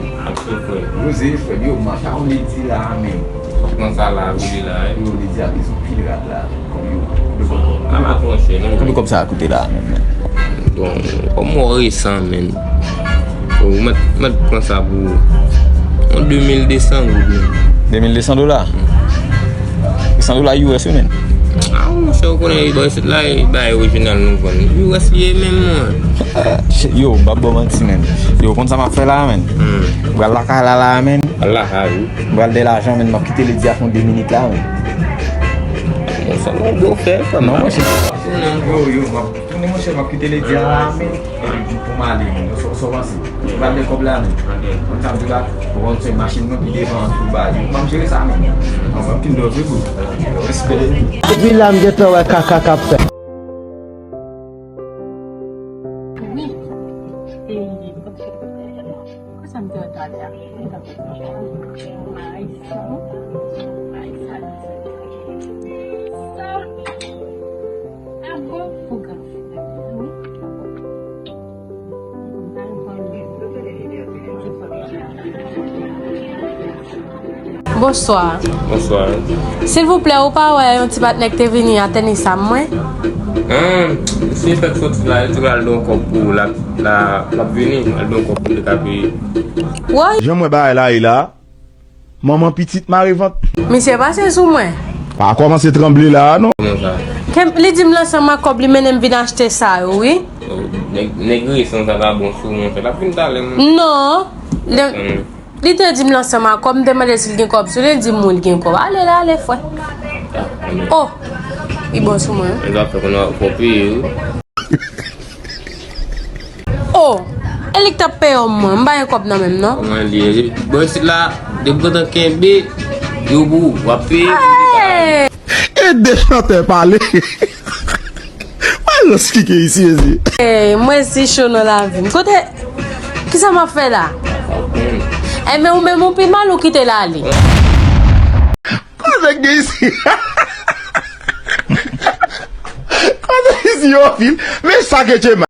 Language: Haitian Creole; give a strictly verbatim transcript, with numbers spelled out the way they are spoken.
men. Ak se frè. Yo, se frè, yo, man, sa w vle di la, men. Kòman sa la, vle la, eh? Yo, vle di a, bezwen pil rad la, kòm yo. Ala, monchè, non. Konbyen kòb sa a koute la, men, men? Bon, kòm mò resan, men. Ou mèt, mèt pran sa pou yon de mil de san goud, men. De mil de san dola? De san dola U S, wi, men. A, monchè, ou konnen, bò isit la, e bagay orijinal nou vann. U S li ye menm, mwen. Yo, m p ap ba w manti, men. Yo, konn sa m ap fè la, men? Hmm. M pral lakay la, la, men. Al lakay, wi. M pral dèyè lajan, men, m ap kite Ledi a pou de minit la, men. Bon, sa nou dwe fè, frè m. Non, monchè. Yo, yo, m ap tounen, monchè, m ap kite Ledi a la, men. Epi pou m ale, men. Sa w panse? M pral dèyè kòb la, men. Konn sa m di la, ou konn se machin nou ki devan an tou ba yo. M ap jere sa, men. An, m ap tounen dòt wi, bro. Respè. Depi la, m gentan wè kaka k ap fèt. Wi. E, kisa m te ann pale a? Mwen t ap pale. Mayi sa. Mayi sa, li di. Sa. A bon? Pou granfè. Wi. Bonswa. Bonswa. Silvouplè, ou pa wè yon ti patnè ki te vini a tenis a mwen? An, misye fèk soti la, li te pral don kòb pou l ap, la, l ap vini, al don kòb pou li ka peye. Woy! Jan m wè bagay la ye la, manman pitit mare vant. Misye pase sou mwen. Pa kòmanse tranble la a, non. Kòman sa? Ke li di m l ansanm ak kòb, li mennen m vin achte sa yo, wi. Oh, nèg, nèg resan sa pa bon sou mwen, l ap vin talè, mwen. Non. Li, hmm. Li te di m l ansanm ak kòb, m te mande si l gen kòb sou li, li di m wi, l gen kòb. Ale la, ale, frè. Ah, amen. Oh, li bon sou mwen. Men zafè konn ap peye, wi. Oh, e li k t ap peye m, mwen. M pa gen kòb nan men m, non. Kòman li ye? Bò isit la, depi w gentan kenbe, yo pou w ap peye. Hey! E de chantè pale. Mwen lòs kike isi, isi. Hey, mwen si cho nan lavi m. Kote, kisa m ap fè la? Enben, ou menm ou pi mal, ou kite l ale. Kote Nèg gen isi. Kote isi yo fil? Men sa ke Chema.